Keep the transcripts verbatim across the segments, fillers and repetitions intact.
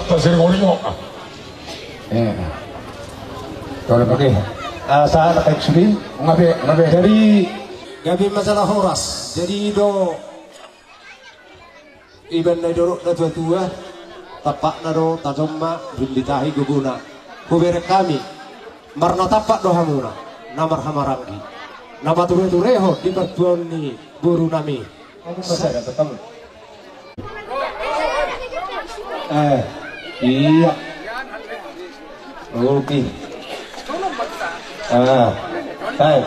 Pasir ngori mo. Eh. Tore pakai. Asa anak ekstrim. Ngabe, ngabe. Jadi gabe masalah horas. Jadi do iban na didok na tua-tua, tampakna do tajom ma, rim di tahi gogona. Hubereng hami, marna tampak do hamuna na marhamaranggi, na mature-turehon di partuaon ni boru nami. Masada ketemu. Eh, iya. Oke. Ah, hai.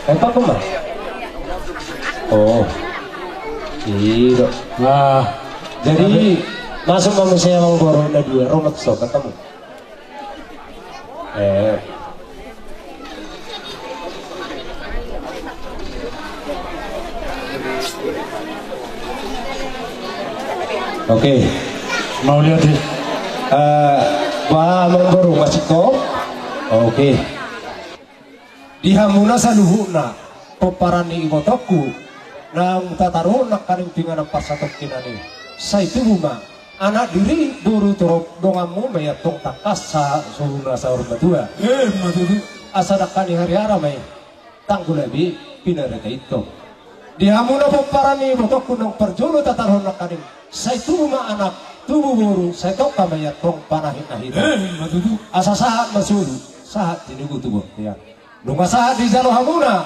Empat pun, Mas? Oh. Iya. Nah, jadi masuk manusia yang baru ada dua, rumah so ketemu. Eh. Oke. Mauliate. Eh, bah, amangboru, masih kok? Oke. Di hamuna saluhutna, pomparan ni ibotongku, naung tataruhon nangkaning tu inganan parsatongkinan i. Sai tubu ma anak, diri, boru, torop, donganmu ma i antong tangkas sahat tu na saur matua. Eh, ma tutu. Asa dangka ni hariara ma i. Tanggulabi pinareta intong. Di hamuna pomparan ni ibotongku naung parjolo tataruhon nangkaning, sai tubu ma anak, tubu boru, sai tongka ma i antong panahit-nahit. Eh, ma tutu. Asa sahat ma solu, sahat tinubu tu bontean. Nunga sahat dijalo hamuna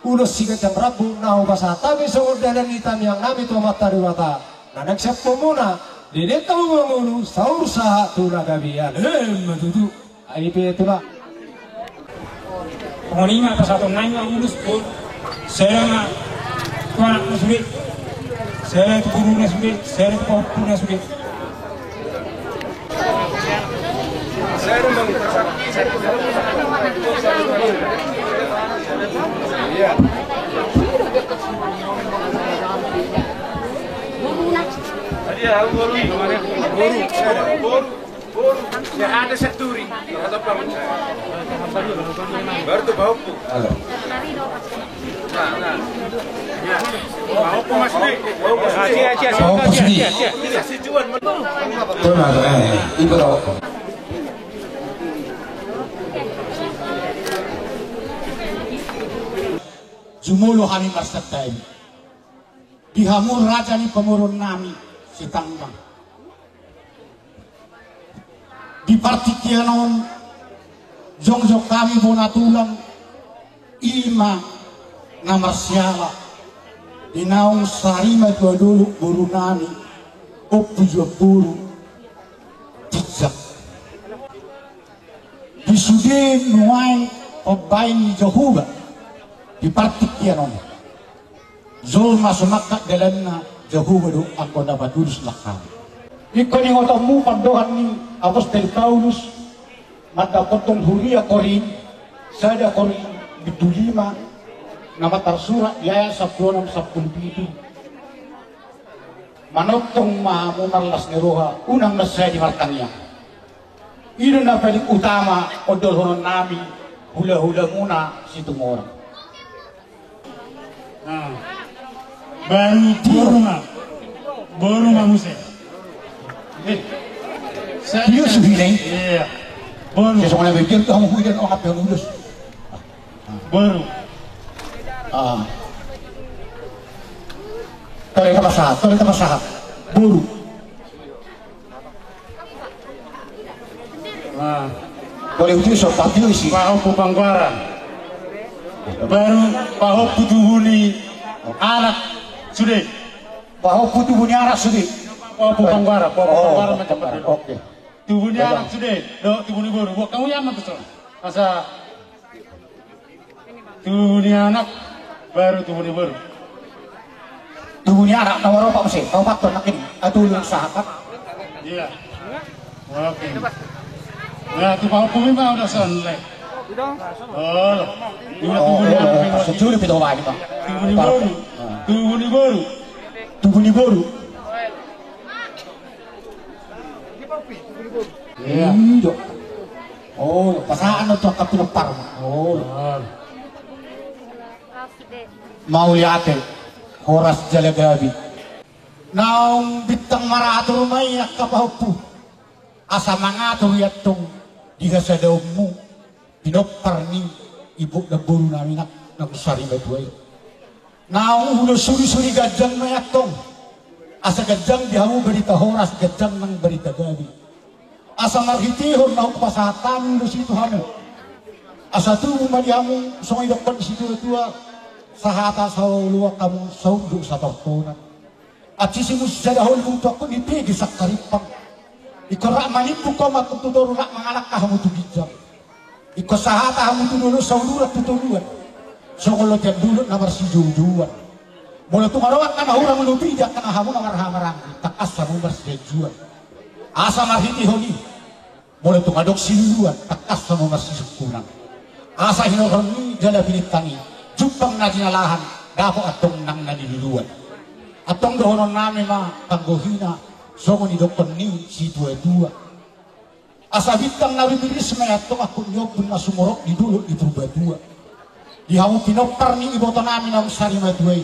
ulos siganjang rambu na hupasahat hami songon dalan ni tamiang nami tu Amanta Debata, na naeng siampuonmuna di dengke mangolu saur sahat tu na gabean. Eh, ma tutu. Ai pe tulang. Songon i ma pasahaton nai ma ulos, sada ma tu anakna sude, sada tu boruna sude, sada tu pahompuna sude. Ya, ada senturi. Baru tu pahompu. Halo. Nah, nah. Ya. Pahompu Mas Dwi. Pahompu Mas Dwi. Pahompu Mas Dwi. Benar, eh, itu pahompu. Jumolo hami marsantabi. Di hamu raja ni pamoruon nami Sitanggang. Di partingkian on jongjong hami bona tulang, i ma na marsiala di naung sarimatua dolok boru nami, Ompu Juan Boru Tinjak. Di sude nuaeng pambaen ni Jahowa di partingkian on. Jolma so mangkat dalanna, Jahowa do anggo na patulus langkana. Ingkon ingotonmu pandohan ni apostel Paulus mandapothon huria Korint, sada Korint bindu lima, na marsurat di ayat sampulu onom sampulu pitu. Manongtong ma hamu marlas ni roha, unang mansadi martangiang. I do na paling utama ondolhonon nami hulahulamuna Situmorang. Nah. Baru boru ma. Boru ma muse. Eh. Dia suhi nai. Iya. Boru. Saya songon na berpikir tu hamu huida, oh, apa yang udah. Boru. Ah. Tore tapasahat, tore tapasahat. Boru. Nah. Boleh uji so pati isi. Pahompu panggoaran. Baru pahompu tubu ni anak sude. Pahompu tubu ni anak sude. Pahompu panggoaran, pahompu panggoaran macam apa? Oke. Tubu ni anak sude, do tubu ni boru. Buat kamu ya aman tuh, so. Masa Tubu ni anak, baru tubu ni boru. Tubu ni anak nomor opat muse, opat tu anak ini. Atu lu sahabat. Iya. Oke. Nah, tu pahompu memang udah selesai. Oh, tubu ni anak. Sejuli pito wani, Pak. Tubu ni boru. Tubu ni boru. Tubu ni boru. Iya. Iya. Oh, pasahat na tu angka pinompar. Oh. Mauliate, horas jala gabe. Naung bintang maratur ma i angka pahompu. Asa mangatur i antong di hasadaonmu, pinompar ni ibu dan boru nami nang, nang sari matua i. Naung huda suri-suri ganjang ma i antong. Asa ganjang di hamu barita horas, ganjang nang barita gabe. Asa marhitehon na hupasahat hami ulos i tu hamu. Asa tubu ma di hamu songon didokkon ni situa-tua. Sahata saoloan hamu saur do satortonan. Ancisi musada holbung tu angkut ni pege sangkarimpang. Ingkon rap manimbung hamu tu toru, rap mangalangka hamu tu ginjang. Ingkon sahata hamu tu dolok, sauduran tu toruan. Songon lotian dolok na marsijoujouan. Molo tung adong angka na hurang lobi di angka na hamu na marhahamaranggi, tangkas hamu marsianjuan. Asa marhitehon i, molo tung adong siluluan, tangkas hamu marsisungkunan. Asa hinorhon ni jala pinintang i, jumpang na jinalahan, dapot antong nang na niluluan. Antong dohonon nami ma tanggohina, songon didokkon ni situa-tua. Asa bintang na rumiris ma i antong angkut ni ombun na sumorop di dolok ni Purbatua. Di hamu pinompar ni iboto nami naung sari matua i.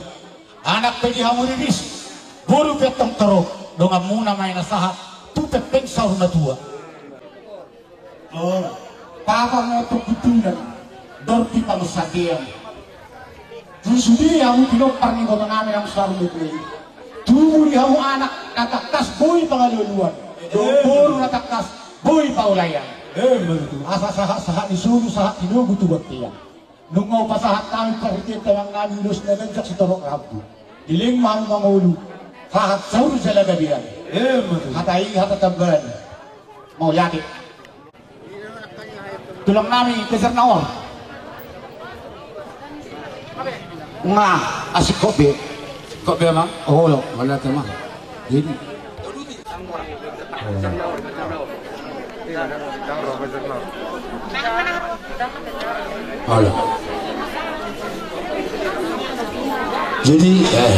Anak pe di hamu riris, boru pe antong torop, donganmuna ma i na sahat tu pengpeng saur matua. O, papa ma antong guntunan, dorpi pangusatean. Di sude hamu pinompar ni iboto nami naung sari matua i. Tubu di hamu anak na tangkas boi pangalualuan, dohot boru na tangkas boi paulaian. Asa sahat-sahat ni solu, sahat ni nogu tu bontean. Nunga hupasahat hami parhitean tangan nami ulos na ganjang sitorop rambu. Dilehon ma hamu mangolu, sahat saur jala gabean. Hata i hata tambahan. Mauliate. Tulang nami, kejar na on. Nga, asik kop be. Kop be ma. Olo, mauliate ma. Jadi. Olo. Jadi, eh,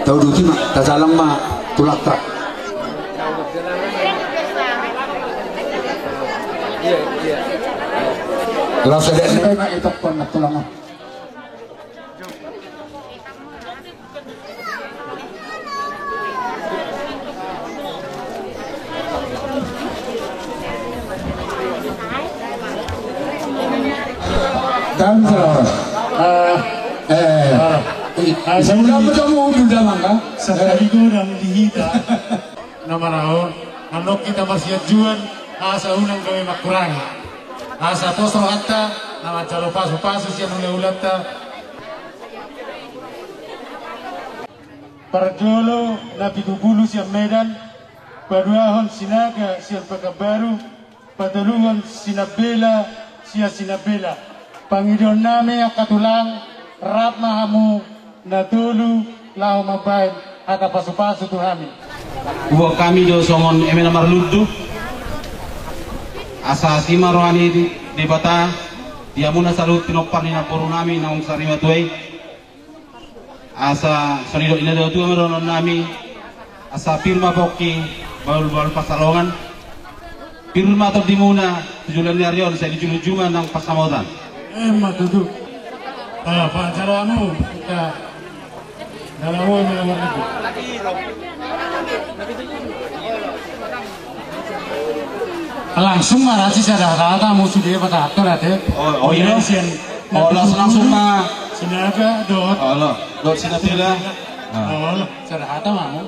tauduti ma, tajalang ma tulangta. Laos sedek ni ma itokon na tulang. Dan selamat. Eh, eh, sudah bertemu dulu dah mangga. Sekali godang di hita. Na maraon, mandok hita marsianjuan, asa unang gabe mangkurangi. Asa pos rohanta, na manjalo pasu-pasu sian hula-hulanta. Parjolo na pitu pulu sian Medan, paduahon Sinaga sian Pekanbaru, patoluhon Sinambela sian Sinambela. Pangidoan nami angka tulang, rap ma hamu na tolu laho mambahen hata pasu-pasu tu hami. Buat hami do songon eme na marlundu. Asa asi ma roha ni Debata di hamuna saluhut pinompar ni namboru nami naung sari matua i. Asa songon nidok ni natuatua ma dohonon nami, asa pir ma pongki, bahul-bahul pansalongan, pir ma tondimuna tu joloan ni ari on, sai dijunjung ma nang pansamotan. Emma tutu. Ah, Pak Jalamu, kita Jalamu, Jalamu. Langsung ma rasi sada hata hamu sude pasahathon ate. Oh, oh, iya. Sian, oh, langsung, langsung ma. Sinaga dohot. Oh, lo, dohot Sinambela. Ah. Oh, lo, sada hata ma hamu.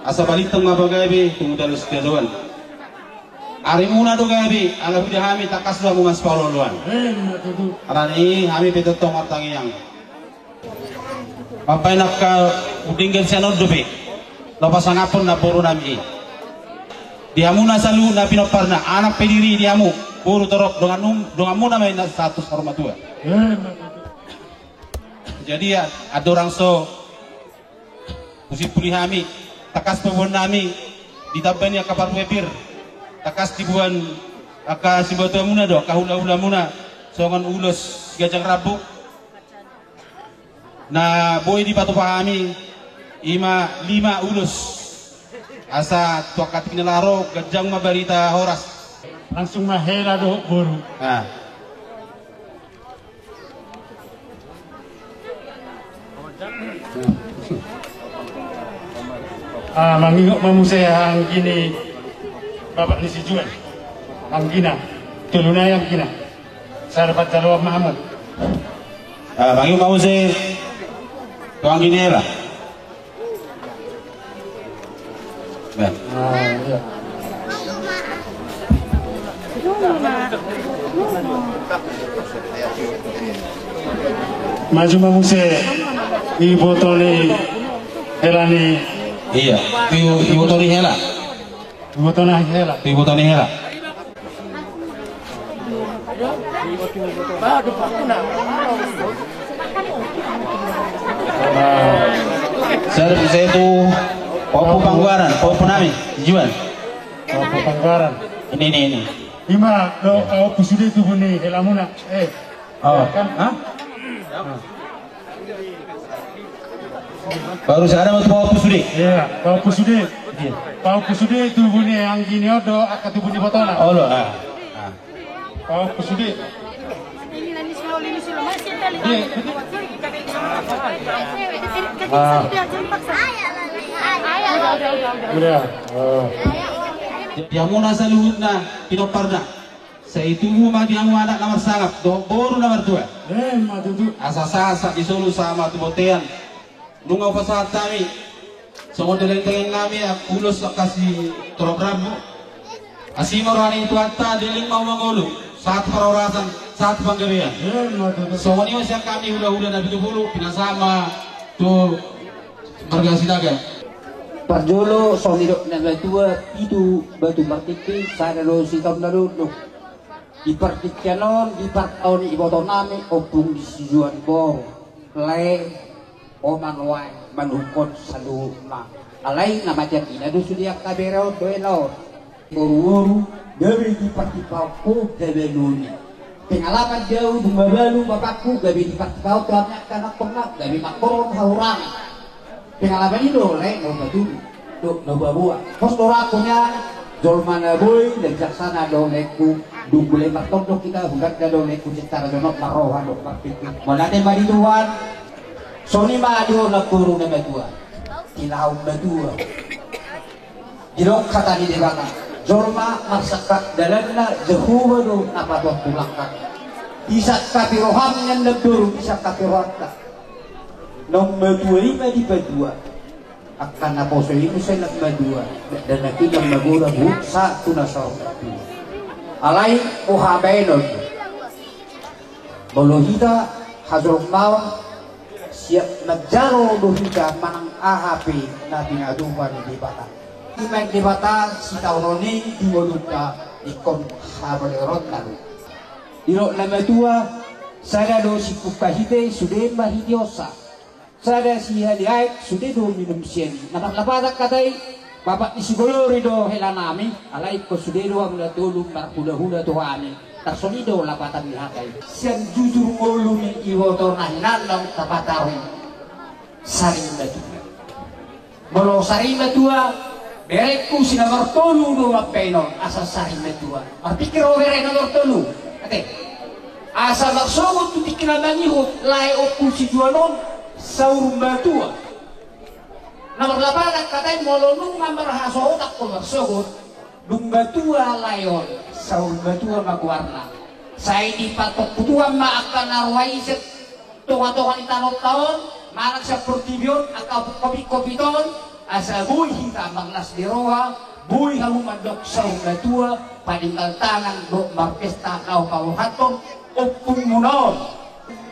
Asa balintang ma pagabe tu muda ni sitadoan. Arimuna do gabe, ala huida hami tangkas do hamu masipaolooloan. Alani i hami pe tongtong martangiang. Mambahen angka undinggan sian on dope na pasangaphon namboru nami i. Di hamuna saluhutna pinomparna, anak pe diri di hamu, boru torop dongan, donganmuna ma i na sahat tu saur matua. Jadi ya, andorang so husimpuli hami, tangkas paboaon nami, ditamba ni angka parbue pir, tangkas diboan angka simatuamuna do, angka hulahulamuna, songon ulos ganjang rambu. Na boi dipatupa hami, i ma lima ulos. Asa tu angka tingki na laho ro, ganjang ma barita horas. Langsung ma hela dohot boru. Ah. Ah, mangingot ma muse anggi ni bapak ni si Juan. Anggina. Tolu nai anggina. Sada panjaloan ma hamu. Ah, mangingot ma muse tu anggi ni hela. Baen. Ah, iya. Maju ma muse iboto ni hela ni. Iya, iboto ni hela. Iboto ni hela. Iboto ni hela. Saya, saya tu Ompu Panggaran, Ompu nami, Juan. Ompu Panggaran. Ini, ini, ini. Ima do, Ompu sude tubu ni helamuna. Eh. Oh, hah? Baru sada ma tu Ompu sude. Iya, Ompu sude. Iya. Ompu sude tubu ni anggi ni on do angka tubu ni ibotona. Olo, ah. Ah. Ompu sude. Iya. Ah. Udah. Oh. Di hamuna saluhutna pinomparna. Sai tubu ma di hamu anak na marsangap dohot boru na martua. Ima tutu. Asa sahat sahat ni solu sahat ma tu bontean. Nunga hupasahat hami songon dolok ni tangiang nami, ulos angka sitorop rambu. Asi ma roha ni Tuhanta, leleng ma hamu mangolu, sahat parhorasan, sahat panggabean. Ima tutu. Songon i ma sian hami hulahula na pitu pulu, pinasahat ma tu marga Sinaga. Parjolo, songon nidok ni na matua, pitu batu martingki, sada do sitaon na lolo. Di partingkian on, dipartaon iboto nami, ompung di sijuan boru. Lae, oman wae, manungkun saluhutna. Alai na mate anggi na do sude angka bere on, dohot ina on. Boruboru, gabe dipartimpaon ho gabe nami. Pengalaman di ahu dung mabalu bapakku, gabe dipartimpaon tu hami angka anakkonna, gabe mangkorhon hahurangan. Pengalaman i do lae na hupaturut dohot na hupaboa. Pos do rohangku nian, jolma na boi na bijaksana do laengku. Dung mulai martondong hita, hurang do laengku secara jonok marroha dohot marpikir. Mauliate ma di Tuhan. Songon i ma di ho namboru na matua. Tilahon matua. Didok hata ni Debata, jolma marsangkap dalanna, Jahowa do na patuan tu langkangna. Disangkapi roham nian namboru, disangkapi rohanta. Naung matua i ma dipatua. Angka naposo i muse na matua. Dakdanak i na magodang, sahat tu na saur matua. Alai, boha baenon. Molo hita hajolmaon, siap manjalo do hita manang aha pe na pinatupa ni Debata. I ma Debata sitaonon i di ngolunta, ingkon habaligoranta do. Didok na matua, sada do singkung hahite, sude marhiteonsa. Sada sihali aek, sude do minum sian i. Na marlapatan hata i, bapak ni si Golori do hela nami, alai ingkon sude do hamu na tolu marhulahula tu hami. Tarsongon i do lapatan ni hata i. Sian jujur ngolu ni ibotona hinan naung tapataru i. Sari matua. Molo sari matua, berengku si na martolu do mambaen on, asa sari matua. Marpikir ho bere na martolu. Ate. Asa marsogot tu tingki na mangihut, lae ompung si Juan on, saur matua. Na marlapatan hata i molo nunga marhasohotan ho marsogot, dung matua lae on, saur matua ma goarna. Sai dipatongku Tuhan ma angka na roha i sian tongatonga ni tano on, manang sian portibi on, angka kopitkopi on, Asa boi hita marlas ni roha, boi hamu mandok saur matua, paninggal tangan dohot marpesta na hupaborhathon ompungmuna on.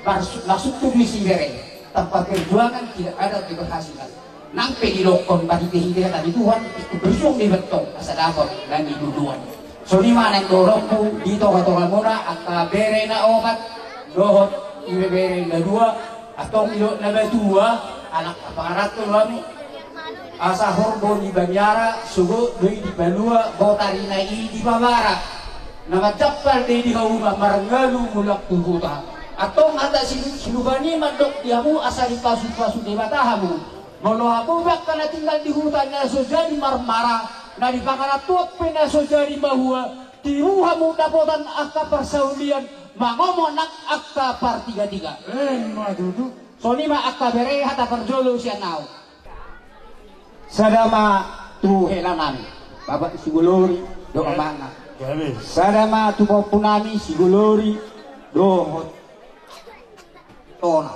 Maksud, maksudku di sini, bere, tanpa perjuangan tidak ada keberhasilan. Nang pe didokkon marhite-hite hata ni Tuhan, ikut berjuang di bentong asa dapot na niluluan. Songon i ma naeng dohononku di tonga-tongamuna angka bere na opat dohot ibebere na dua. Antong didok na matua, anak na pangaranto do hami. Asa horbo ni Banjar, sogot do i di banua, botari na i di babara. Na manjampal do i di hauma, marngalu mulak tu huta. Antong hata silu-, siluban i mandok di hamu asa dipasu-pasu Debata hamu. Molo hamu pe angka na tinggal di huta na so jadi marmara, na di pangarantoan pe na so jadi mahua, tibu hamu dapotan angka parsaulian, mangomo nang angka partiga-tiga. Emma tutu. Songon i ma angka bere, hata parjolo sian ahu. Sada ma tu hela nami, Bapak Sigolori dohot amana. Sada ma tu pahompu nami Sigolori dohot tona.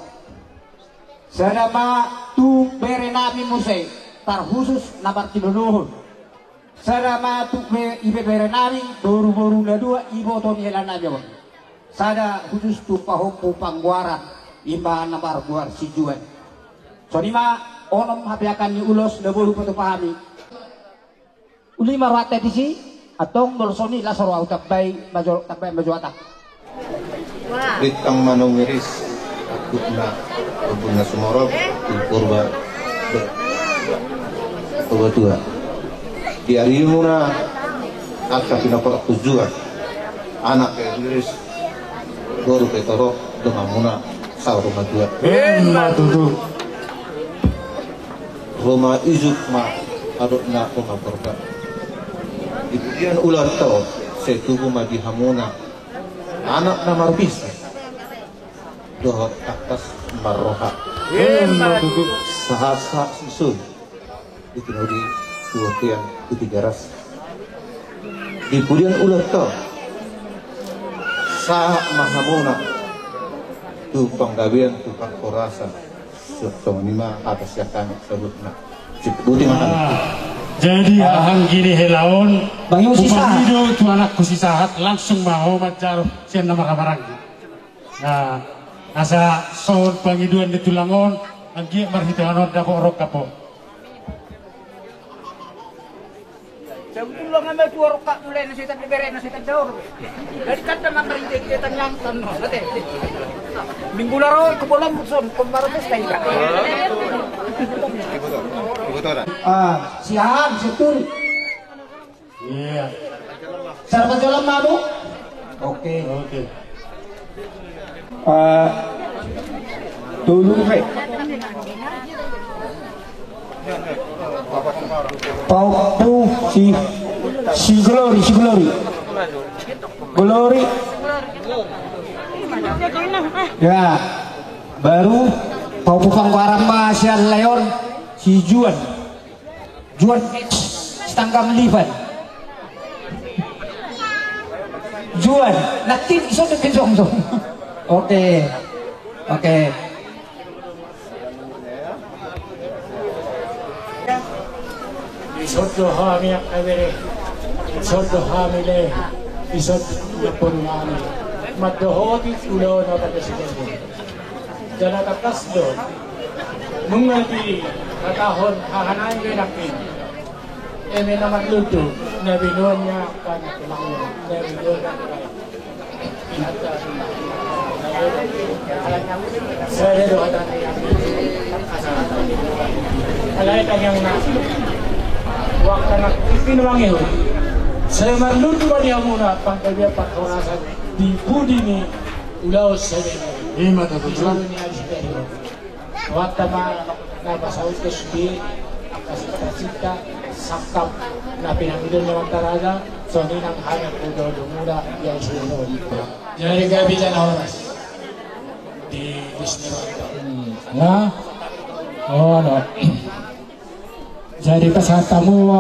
Sada ma tu bere nami muse, tarhusus na martinodohon. Sada ma tu be-, ibebere nami, boru-boru na dua, iboto ni hela nami on. Sada husus tu pahompu panggoaran, i ma na margoar si Juan. Songon i ma onom hapeakan ni ulos na boi hupatupa hami. Uli ma rohanta disi, antong molo songon i las roha, tambai ma jo-, tambai ma jo hata. Bintang ma naung iris, angkupna, angkupna sumorop, di Purba, Purba Tua. Di arimuna angka pinompar tujuan, anak pe iris, boru pe torop, donganmuna saur matua. Emma tutu. Ruma ijuk ma adokna ruma Purba. Di pudian ulaonta on, sai tubu ma di hamuna anak na marbisa dohot tangkas marroha. Emma tutu. Sahat-sahat sisol di tinodi, tu bontean, tu Tigaras. Di pudian ulaonta on, sahat ma hamuna tu panggabean, tu parhorasan. Songon i ma hata sian hami saluhutna. Sip, boti ma hami. Ah, jadi, ah, anggi ni hela on, Bang Yusi, hupagido tu anakku si Sahat, langsung ma ho manjalo sian na marhahamaranggi. Nah, asa songon pangidoan ni tulang on, anggiat marhite on dapot rongkap ho. Sabotulna nga matua rongkap, mulai na setan, bere na setan daor. Jadi tanda ma marhite-hite tanyang tanno, nate. Minggu na ro, ikut bola muson, kemarin pesta ika. Ah, siap, betul. Iya. Sarapan jalan mabuk. Oke. Oke. Eh, tolu pe. Pahompu si, si Glory, si Glory. Glory. Ya, baru pahompu panggoaran ma sian Leon, si Juan. Juan X, Stanggam Livan. Juan, nanti iso tu Bintong tu. Oke. Oke. Isot do hami angka bere. Isot do hami le. Isot do hami. Mandohoti ulaon na pada sidari. Jala tangkas do nunga dihatahon haha nai be nangkin. Eme na marlundu na binoan ni angka na tulang, na binoan ni angka inanta. Sada do hata ni angka. Alai tangiang na waktu na ipin mangihut. Sai marlundu ma di hamuna panggabean parhorasan di pudi ni ulaon sadari. Ima tutu. Di pudi ni ari sadari. Rohanta ma na pasaut sude angka cita-cita, sangkap na pinangido ni Amanta Raja, songon i nang hami tu dohot muna di ari sadari on. Jadi gabe jala horas di bisnis. Nah, oh no. Jadi pasahat hamu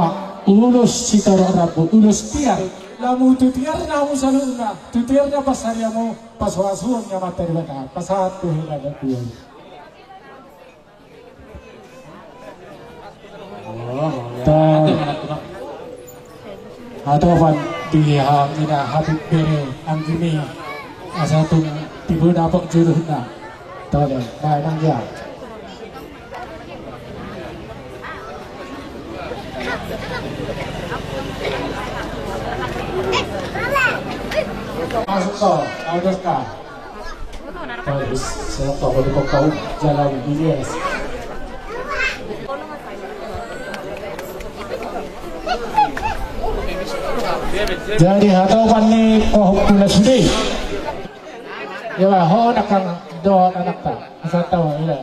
ulos sitorop rambu, ulos tiar. Lamu tu tiar na hamu saluhutna, tu tiar na pasari hamu, pasuasuon ni Amanta Debata, pasahat tu hela na tuan. Hatopan di hami na habib bere anggimi asa tung tibu dapot jurusna. Tole, bae nang dia. Masuk kau, Aldeska. Terus, siapa kau di kau jalan di dia. Jadi hatopan ni kohok pula sude. Ya, ho nakang do anakta. Asal tahu, ya.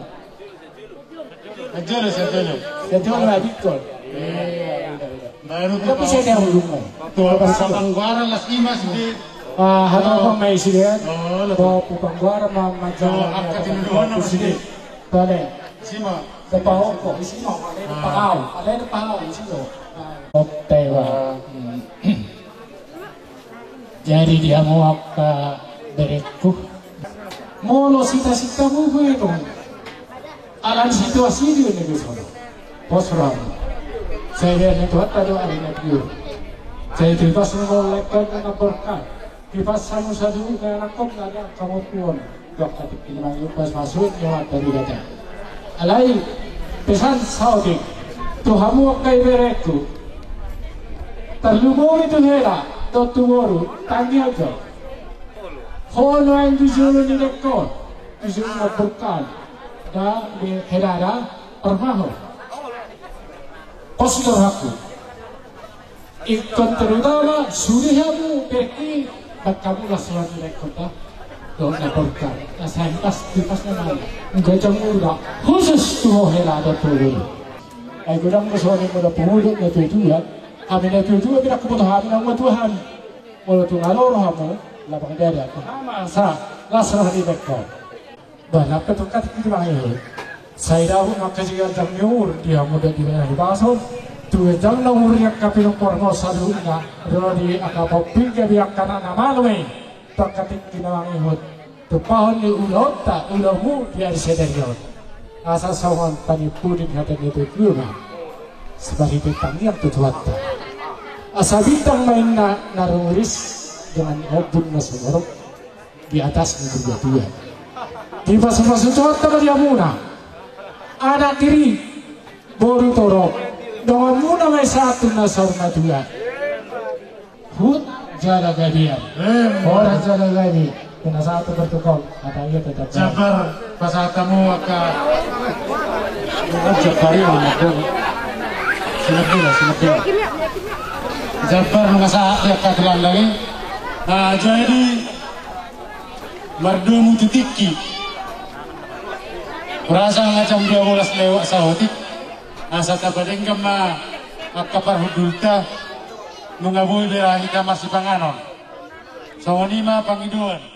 Sejolo, sejolo. Sejolo, ya, betul. Iya, iya, iya. Baru tapi saya dia ulung. Tuh, apa pangguaran las imas di. Ah, halo, apa mai sini ya? Oh, lo. Pangguaran ma, ma, jalan, angkat ini dulu, apa sini? Tole. Sima. Depa oko, sima, ada depa hau, ada depa hau, sima. Oke, Pak. Jadi di hamu angka berengku. Molo sita-sita bubu itu. Ala ni situasi di Indonesia. Pos ram. Saya lihat itu apa doa dengan dia. Saya itu pas mau lekkan dengan berkat. Di pas hamu saluhutna anakkon na ada kamotuon. Dok tapi kini mangi pas masuk nyawa dari data. Alai pesan saotik tu hamu angka iberengku. Tarlumobi tu hela dohot tu boru, tangi aja. Ho nuaeng di jolo ni dengkon, di jolo na berkat. Da di hela da permaho. Pos do hakku. Ingkon terutama sude hamu berki, bangkamu las roha ni dengkon da. Dohot na berkat. Asa hipas, hipas na nai. Nggak jang uda. Khusus tu ho hela dohot tu boru. Ai godang do songon i molo pungudut na tuatua. Hami na tuatua, pinangku boto hami na tuatua hami. Molo tung alo rohamu, labang dada. Hama sa, las roha ni dengkon. Bah, nangkin tong katik di mangihu. Sai dapot ma angka siganjang ni umur di hamu dohot di na hibason. Tu ganjang na umur ni angka pinompar mu saluhutna, ro di angka pomping gabe angka anak na malo i. Tong katik di na mangihu. Tumpahon ni ulaonta, ulaonmu di ari sadari on. Asa songon panimpuli ni hata ni tuatua ma. Sebagai tangiang tu Tuhanta. Asa bintang ma inna na rumiris dengan ombun na sumorop. Di atas ni tuatua. Dipasu-pasu Tuhanta ma di hamuna. Anak diri, boru torop. Donganmuna ma i sahat tu na saur matua. Hut jala gabe. Horas jala gabe. Kena satu bertukar. Kata ia tetap. Jabar pasahat hamu angka. Jabar ia. Sinabela, sinabela. Jabar nunga sahat di angka tulang lagi. Nah, jadi Mardomu tu tingki. Hurasa nga jam dua bolas lewat saotik. Asa tapadenggan ma angka parhundulta. Nunga boi be hita marsipanganon. Songon i ma pangidoan.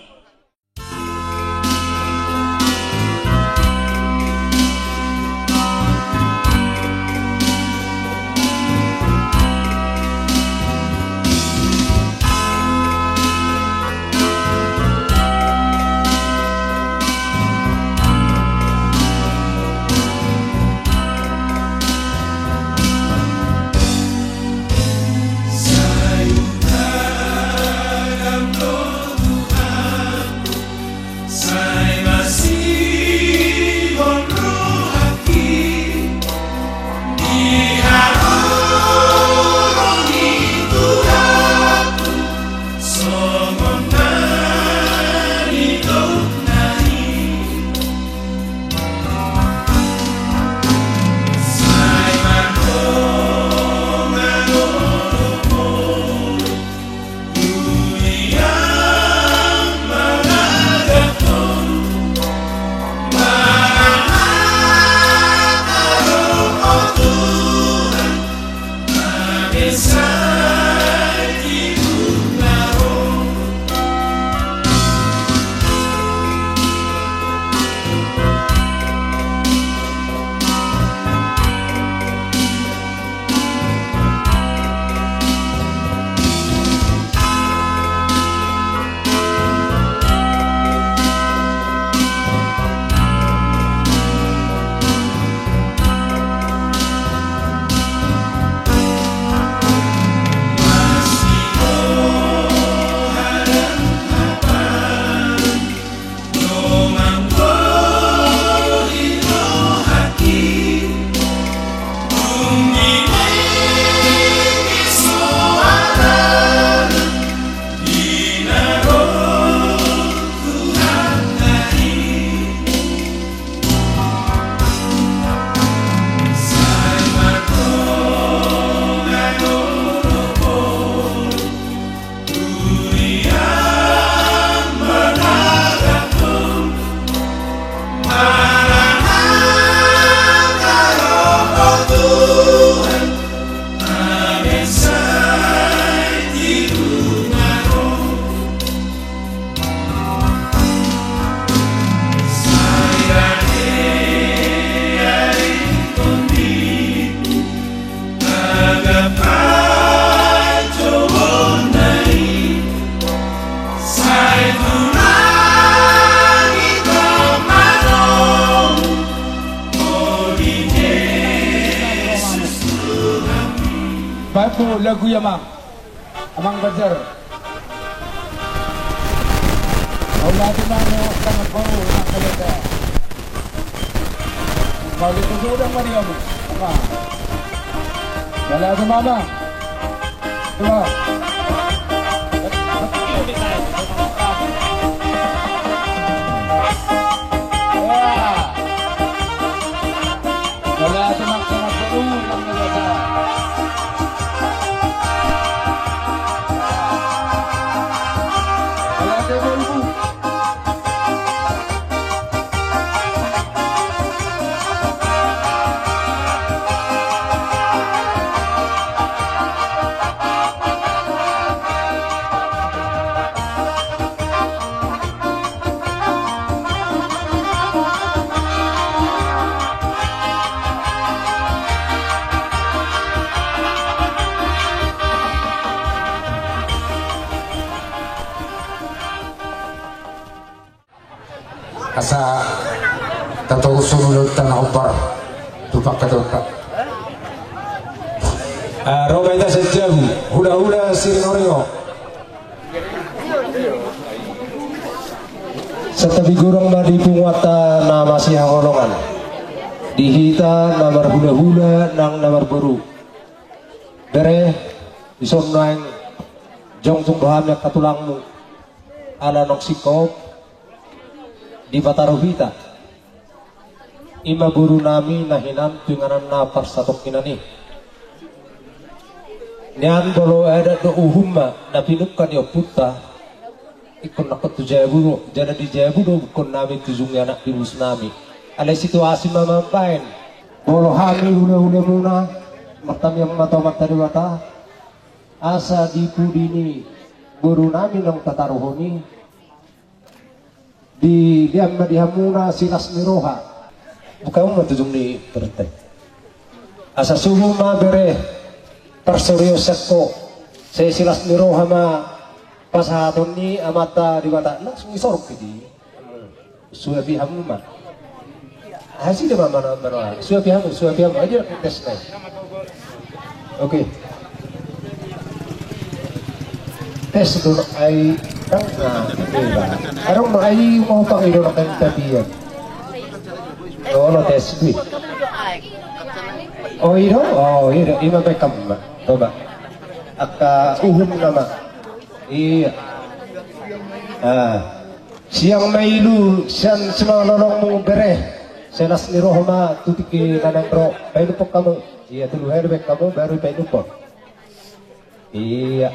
Lagu i, Amang. Amang Banjar. Mauliate ma, Amang, sangat baru, Amang Kaleta. Mauliate ma di hamu, Amang. Mauliate ma, Amang. Coba. Ya. Asa tatorushon ulaonta na hombar tu pangkataionta. Ah, ro ma hita sian jabu, hulahula siringoringo. Santabi godang ma di punguanta na masihaholongan, di hita na marhulahula nang na marboru. Bere, dison nuaeng jongjong do hami angka tulangmu, ala naung singkop dipataruhon hita. I ma boru nami na hinan tu inganan na parsatongkinan i. Nian molo adat dohot uhum ma na pinungka ni ompunta, ingkon nangkon tu jabu do, jala di jabu do ingkon nami tujungi anak di boru nami. Alai situasi ma mambahen. Molo hami hulahulamuna, martangiang ma tu Amanta Debata, asa di pudi ni boru nami naung tataruhon i, dilean ma di hamuna silas ni roha. Buka hamu ma tujung ni perintah. Asa suhut ma bere parsorion sian ho, sai silas ni roha ma pasahaton ni Amanta Debata. Langsung i sorok i di. Suapi hamu ma. Hasida ma mana mana. Suapi hamu, suapi hamu. Aja tes na. Oke. Tes dulu ai. Tang, ah, oke, ba. Adong ma ai mau pang ido na kan tatian. Oh, lo tes di. Oh, ido. Oh, ido. Ima baik kamu, Mbak. Coba. Angka uhum nama. Iya. Ah. Siang ma ilu sian simalolongmu bere. Silas ni roha ma tu tingki na naeng ro. Painuphon hamu. Iya, tolu hali baen hamu baru painuphon. Iya.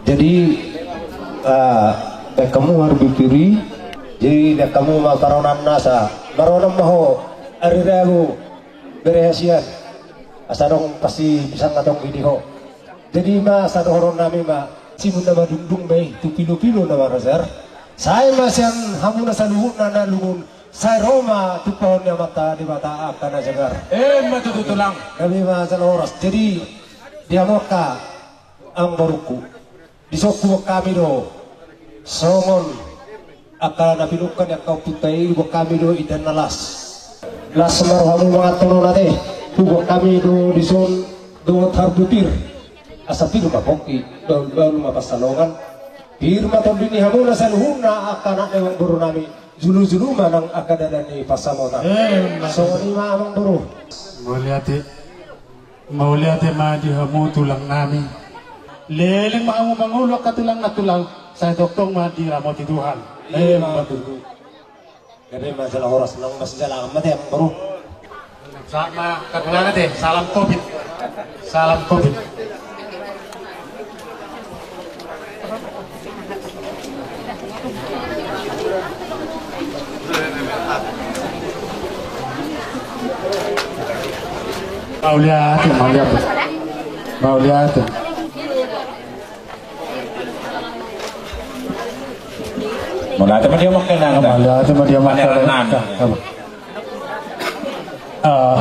Jadi, ah, baen hamu harbi piri. Jadi, baen hamu ma paronan nasa. Maronan ma ho. Ari Rabu. Bere hasian. Asa adong pasti bisa ngatong di ho. Jadi ma sadohonon nami ma, simun na madungdung ma i tu pilopilo na marojar. Sai ma sian hamuna saluhutna na lungun, sai ro ma tumpahon ni Amanta Debata angka na jagar. Emma tutu tulang. Nami ma jala horas. Jadi di hamu angka amang borungku. Dison huboan hami do songon angka na pinungka ni angka ompunta i, huboan hami do indahan na las. Las ma rohamu manganhon on ate. Huboan hami do dison dohot harbi pir. Asa pir ma pongki, bahulbahul ma pansalongan. Pir ma tondi ni hamuna saluhutna angka anak ni amang boru nami. Julujulu ma nang angka dalan ni pansamotan. Emma tutu. Songon i ma amang boru. Mauliate. Mauliate ma di hamu tulang nami. Leleng ma hamu mangolu angka tulang na tulang, sai tongtong ma diramoti Tuhan. Emma tutu. Gabe ma jala horas, nang masijalahan ma ate amang boru. Sahat ma angka tulang ate, salam covid. Salam covid. Mauliate, mauliate. Mauliate. Mauliate ma dia makan nang. Mauliate ma dia makan. Ah,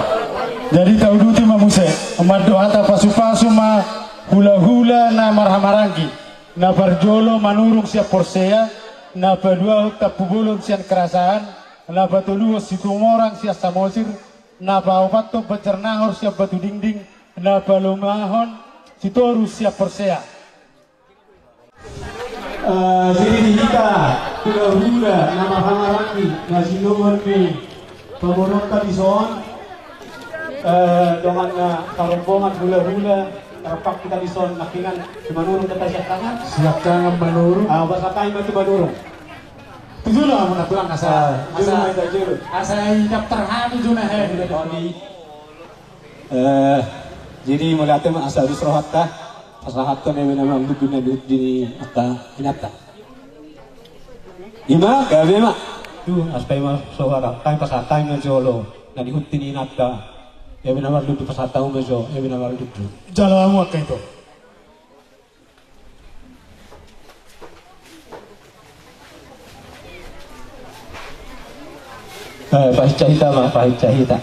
jadi tauduti ma muse. Mandok hata pasupasu ma hulahula na marhahamaranggi. Na parjolo manurung sian porsea, na paduahon tampubolon sian kerasahan, Na patoluhon Situmorang sian Samosir, na paopathon Banjarnahor sian Batudingding, na palimahon Sitorus sian Porsea. Eh, jadi di hita, hulahula na marhahamaranggi, na sinuhun ni pamoruonta dison, eh, dongan na sarombongan hulahula, rap hita dison, nangkiningan, si Manurung, hata siangkangan. Siangkangan Manurung. Ah, bahasa kami mah tu Manurung. Tujuh lah, mana pulang asa, ah, asa, julu, asa, asa idap terhadu juna, he. Jadi, eh, jadi mauliate ma asa alus rohanta, pasahathon eme na marlundu na di, di angka inanta. Ima, gabe ma. Tu, asa ima soara, kami pasahat hami ma jolo na di hunti ni inanta. Eme na marlundu pasahat hamu ma jo, eme na marlundu. Jalo hamu angka ito. Eh, pahinsa hita ma, pahinsa hita.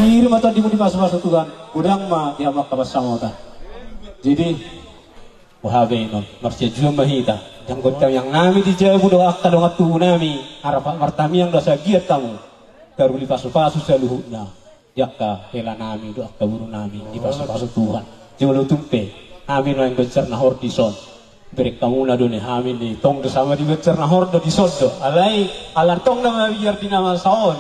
Iri ma tondimu dipasupasu Tuhan. Godang ma di hamu angka pansamota. Jadi, boha be, non marsianjuan ma hita. Anggo tamiang nami di jabu dohot angka dongan tubu nami, arap martamiang do asa anggiat hamu taruli pasupasu saluhutna. Di angka hela nami dohot angka boru nami dipasupasu Tuhan. Jolo tung pe hami nuaeng Banjar Nahor dison. Bereng hamuna do ni hami ni tong do sama di Banjar Nahor do dison do. Alai ala tong na mabiar di na masa on.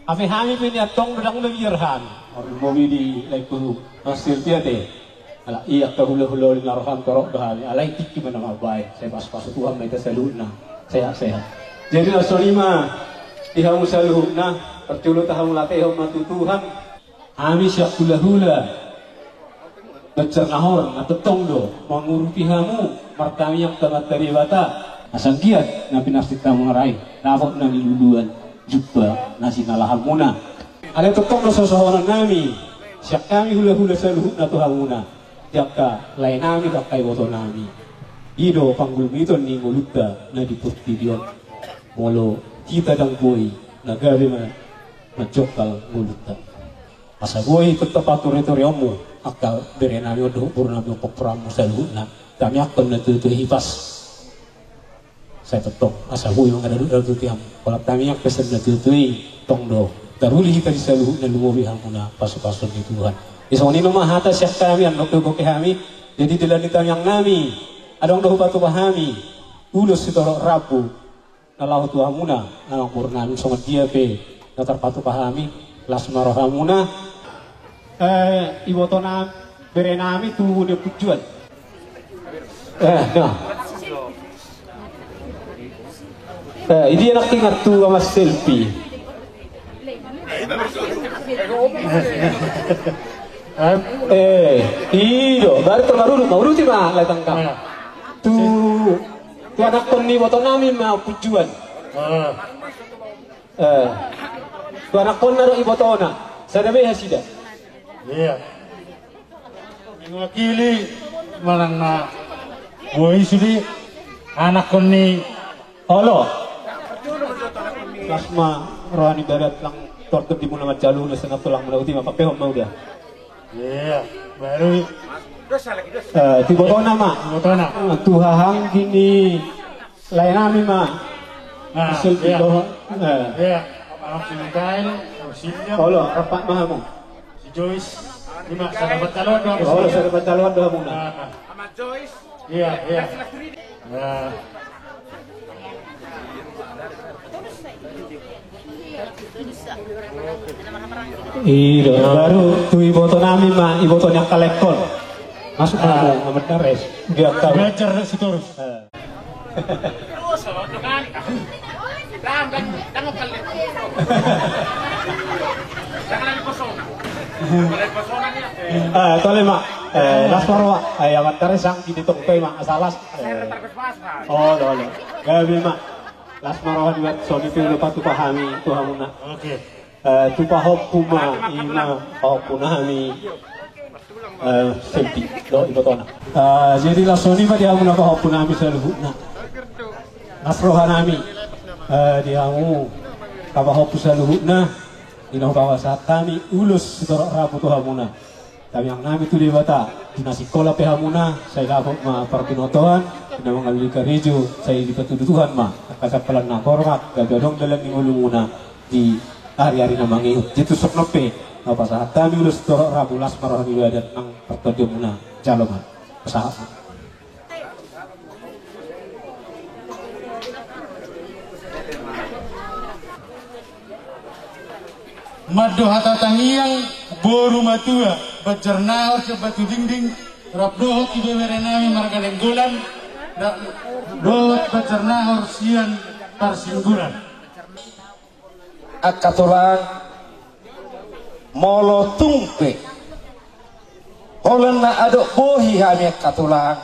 Hape hami pe nian tong do ndang mabiar hami. Marlumobi di laengku Mas Silvia te. Ala ia angka hulahula on na roham torop do hami. Alai tingki ma na mambaen. Sai pasupasu Tuhan ma hita saluhutna. Sehat-sehat. Jadi songon i ma di hamu saluhutna. Parjolo tahamuliatehon ma tu Tuhan. Hami sian hulahula Banjar Nahor na tongtong do mangurupi hamu martamiang tu Amanta Debata. Asa anggiat na pinarsinta muna i dapot na niluluan jumpa na sinalahanmuna. Alai tongtong do sosohonon nami sian hami hulahula saluhutna tu hamuna, di angka lae nami dohot angka iboto nami. I do panggulmiton ni ngolunta na di portibi on. Molo hita ndang boi na gabe ma manjongkal ngolunta. Asa boi tetap paturetureonmu angka bere nami on dohot boru nami on, pomparanmu saluhutna. Tamiangkon na tuatui hipas. Sai tongtong asa boi mangadaludalud tu tiam. Pola tamiang pesan na tuatui i tong do taruli hita di saluhutna, lumobi hamuna pasupasuon ni Tuhan. Di songon i ma hata sian hami, annon pe boke hami. Jadi di lae ni tamiang nami, adong do hupatupa hami ulos sitorop rambu na laho tu hamuna, amang boru nami, songon dia pe na tarpatupa hami, las ma rohamuna. Eh, iboto nami, bere nami tu Punjuan. Eh, nah. Eh, i dia nangkiningan tu Amang Selpi. Eh, i do, baru terbaru ma, uruti ma, lae tangga. Tu, tu anakkon ni iboto nami ma Punjuan. Eh, tu anakkonna dohot ibotona, sada be hasida. Iya. Mewakili manang na boi sude anakkon ni olo. Las ma roha ni barat lang tortur di muna manjalo na senang tulang muna uti ma papehon ma uda. Iya, baru. Eh, tu ibotona ma. Ibotona. Eh, tu hahaanggi ni lae nami ma. Nah, Selpi iya. Dohot, eh. Iya. Maaf, si Mikael, si William. Olo, rapat ma hamu. Si Joyce. Ima, sada pantaluan do hamu. Olo, sada pantaluan do hamu, nah. Nah, nah. Iya, iya. Nah. I do, baru tu iboto nami ma, iboto ni angka laengkon. Masuk ma, ah. Amang Dares. Dia tahu. Belajar Sitorus. Eh. Ah, tole ma. Eh, las ma roha. Eh, Amang Dares, sang di tong pe ma, asa las. Eh. Oh, tole. Gabe ma. Las ma roha di bat, songon i pe olo patupa hami tu hamuna. Oke. Eh, tu pahompu ma, ima pahompu nami, eh, Selpi, dohot ibotona. Eh, jadi las songon i ma di hamuna pahompu nami saluhutna. Las roha nami. Eh, di hamu, pahompu saluhutna, di na hupasahat hami ulos sitorop rambu tu hamuna. Tangiang nami tu Debata, di na singkola pe hamuna, sai dapot ma parbinotoan, di na mangalului karejo, sai dipatudu Tuhan ma angka sampalan na hormat, gabe adong dalan ni ngolumuna di ari-ari na mangihut. Jadi tu songon on pe, na hupasahat hami ulos sitorop rambu, las ma roha ni badan nang partondionmuna, jalo ma. Pasahat. Mandok hata tangiang boru matua, Banjar Nahor sian Batu Dingding, rap dohot ibebere nami marga Nainggolan, rap dohot Banjar Nahor sian Parsingguran. Angka tulang, molo tung pe holan na adong bohi hami angka tulang,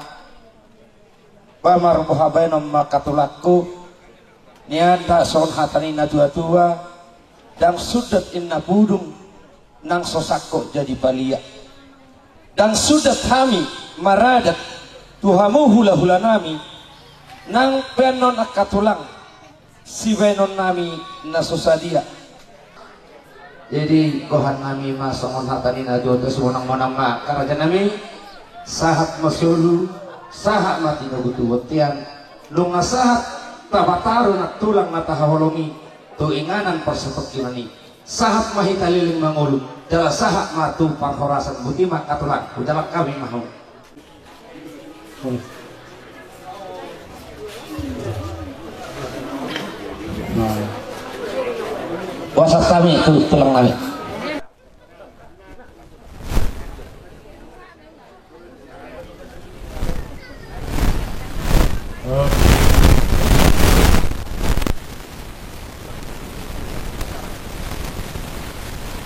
ba marboha baenon ma angka tulangku, nian da songon hata ni na tua-tua, ndang sundat inna pudung, nang so sangkot jadi palia. Ndang sundat hami maradat tu hamu hula-hula nami, nang baenon angka tulang, sibaenon nami na so sadia. Jadi gohan nami ma songon hata ni na tua-tua, simonang-monang ma angka raja nami, sahat ma solu, sahat ma tinogu tu bontean, nunga sahat tapataru nang tulang na tahaholongi tu inganan parsatongkinan i. Sahat ma hita leleng mangolu, jala sahat ma tu parhorasan. Boti ma angka tulang, hujalang hami ma hamu. Nah. Puasa kami tu tulang nami.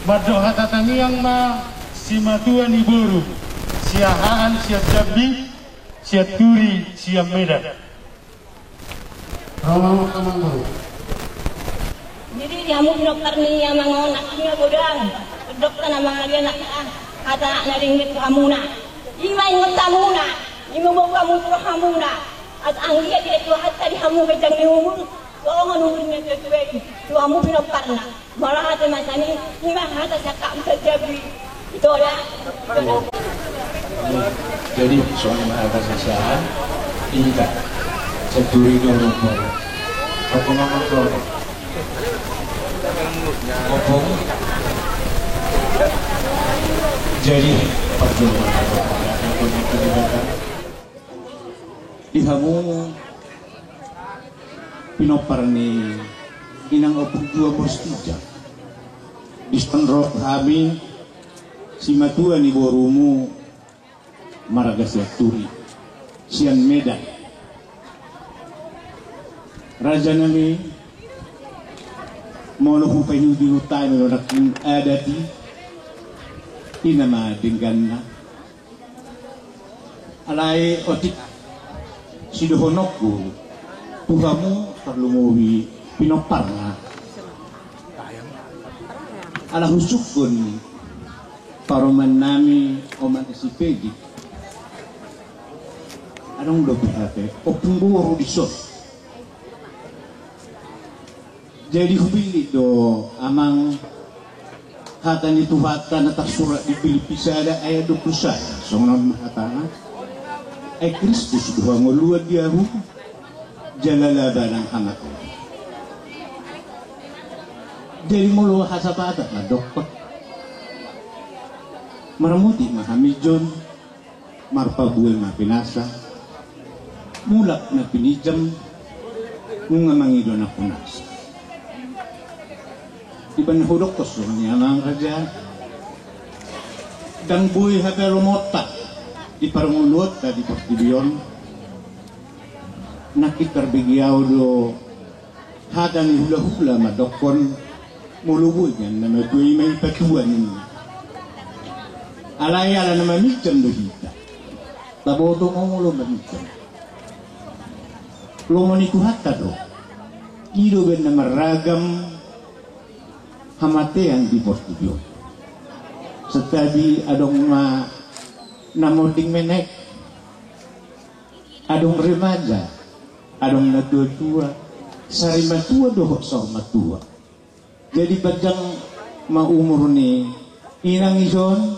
Mandok hata tangiang ma simatua ni boru, Siahaan sian Jambi, Sianturi sian Medan. Jadi di hamu pinompar ni amang on, nangkin godang dokta na mangalian hata na denggan tu hamuna. Ima ingot hamuna, ima bau hamu tu hamuna. Asa anggiat di Tuhanta di hamu ganjang ni umur, songon umur ni tuatua i tu hamu pinomparna. Molo hata masa ni, ima hata sian hami sian Jambi. Ito da. Jadi songon hata sian Siahaan, ini kan Sianturi do. Opo ngomong do. Opo. Jadi perjuangan di hamu pinompar ni inang Ompung Dua Boros Tinjak. Dison ro hami simatua ni borumu marga Sianturi sian Medan. Raja nami, molo hupaihut-ihut hami do nangkin adat i, i nama dengganna. Alai otik sidohononku tu hamu tarlumobi pinomparna. Ala husungkun parumaen nami omak ni si Pegi. Adong dope hape ompung boru dison. Jadi hubillit do amang hata ni Tuhanta na tarsurat di Pilippi sada ayat dua pulu sada, songon on ma hatana: Ai Kristus do hangoluan di ahu, jala laba nang hamatean. Jadi molo hasapatan mandokkon, marmutik ma hami jon, marpabue ma pinasa, mulak na pinijam, nunga mangido na punasa. Di bana hudokkon songon i amang raja, ndang boi hape lomonta di parngoluonta di portibi on. Nangkin tarbege ahu do hata ni hula-hula mandokkon, molo boi nian na matua i ma ipatua ninna. Alai ala na maminjam do hita, taboto ma molo maminjam. Lomo ni Tuhanta do. I do baen na marragam hamatean di portibi on. Santabi adong ma na monding menek, adong remaja, adong na tua-tua, Sari matua dohot saur matua. Jadi panjang ma umur ni inang ison,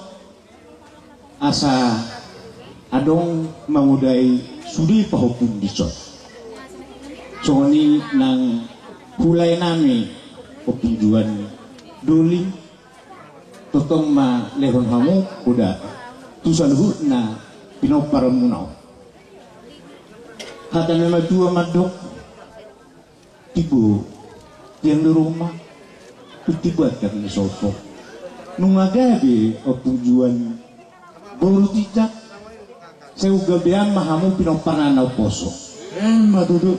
asa adong mamodai sude pahompun dison. Songon i nang hulae nami Ompu Juan Doli, tongtong ma lehon hamu poda tu saluhutna pinomparmuna on. Hata ni na matua mandok, tibu tiang di ruma, tu tibu tiang ni sopo. Nunga gabe Ompu Juan boru tijak, sai gabean ma hamu pinomparna na umposo. Emma tutu.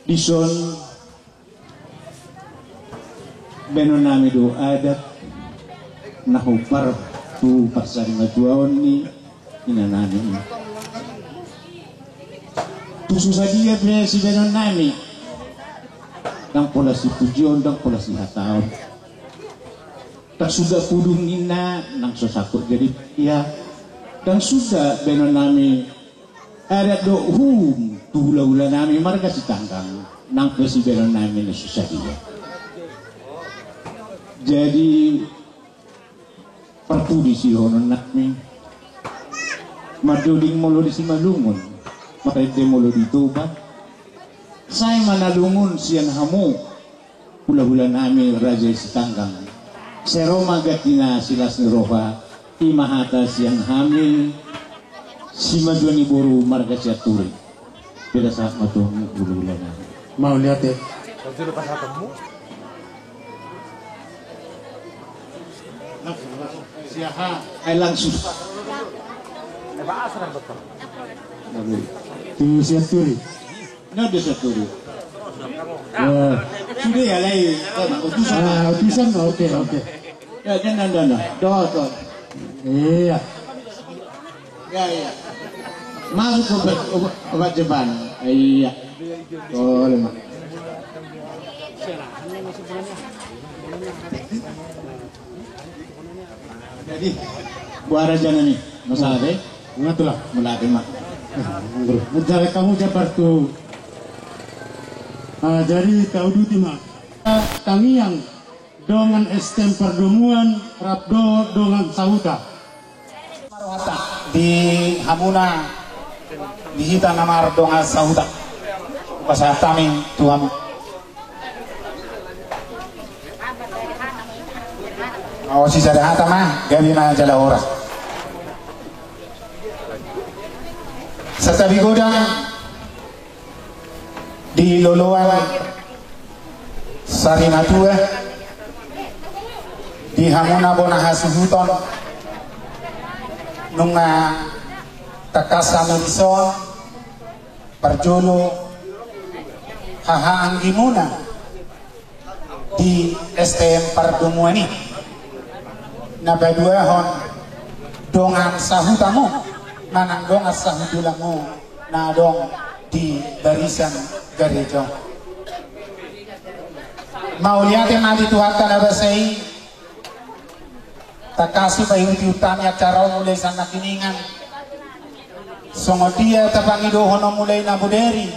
Dison baenon nami do adat na hombar tu parsarimatuaon ni inanami. Tung so sadia pe sibaenon nami, ndang pola sipujion, ndang pola sihataon. Ndang suda pudun ninna, nang so sangkot jadi ia. Ndang suda baenon nami adat dohot uhum tu hulahula nami marga Sitanggang, nang pe sibaenon nami na so sadia. Jadi parpudi sidohonon nami, mandoding molo di Simalungun, marende molo di Toba, sai ma na lungun sian hamu hulahula nami raja Sitanggang. Sai ro ma ganti na silas ni roha, i ma hata sian hami simatua ni boru marga Sianturi. Beda sahat ma tu hulahula nami. Mauliate. Ai langsung. Tu Sianturi. Na, dia satu dulu. Ya. Sudah ya, lai. Utusan. Ah, utusan, oke, oke. Ya, jangan, jangan, jangan. Doa, doa. Iya. Ya, ya. Masuk ke obat, obat, obat Jepang. Iya. Boleh, Mak. Jadi, buat raja nami, masalah deh. Mengaturlah. Mula terima. Menjadi kamu jabar tu. Ah, jadi kau duti ma. Tangiang dongan S T M pardomuan rap do dongan sahuta. Di hamuna, di hita na mardongan sahuta. Pasahat hami tu hamu. O, sisada hata ma, gabe ma jala horas. Santabi godang di loloan sarimatua, di hamuna bona hasuhuton, nunga tangkas hami dison, parjolo hahaanggimuna di S T M pardomuan i. Na paduahon dongan sahutamu, manang dongan sahundulanmu na adong di barisan gareja. Mauliate ma di Tuhanta na basa i. Tangkas ma ihut-ihut hami acara on mulai sian nangkiningan. Songon dia tapangidohon on mulai na bodari.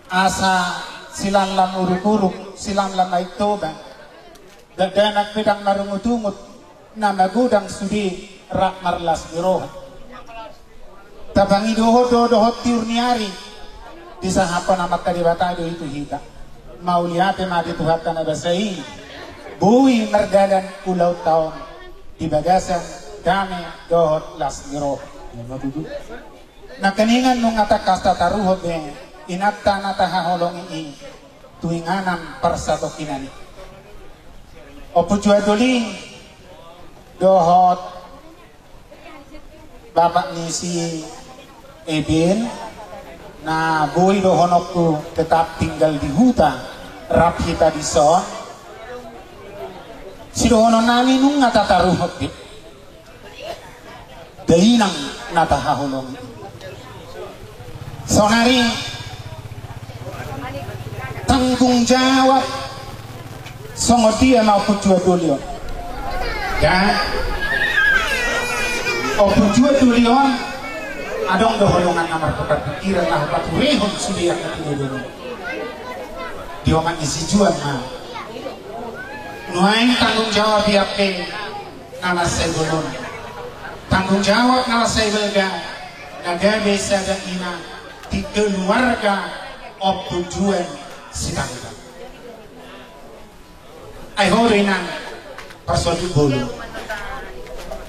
Asa silanlam uruk-uruk, silanlam Aek Toba, dakdanak pe ndang marungut-ungut, na magodang sude rap marlas ni roha. Tapangidohon do dohot tiur ni ari, disahaphon Amanta Debata do i tu hita. Mauliate ma di Tuhanta na basa i, boi mardalan ulaonta on di bagasan dame dohot las ni roha. Nangkiningan nunga tangkas tataruhon be inanta na tahaholongi i tu inganan parsatongkinan i. Ompu Juan Doli dohot bapak ni si Eben na boi dohononku tetap tinggal di huta rap hita dison. Sidohonon nami nunga tataruhon be. Dainang na tahaholongi. Saonari tanggung jawab songon dia ma Ompu Juan Doli on. Ya. Ompu Juan Doli on Adong do holongan na martukar pikiran laho paturehon sude angka tinadona. Di omak ni si Juan ma. Nuaeng tanggung jawab i angka na mansai bolon. Tanggung jawab na mansai baga na gabe sada ina di keluarga Ompu Juan Sitahuta. Ai ho do inang parsonduk bolon.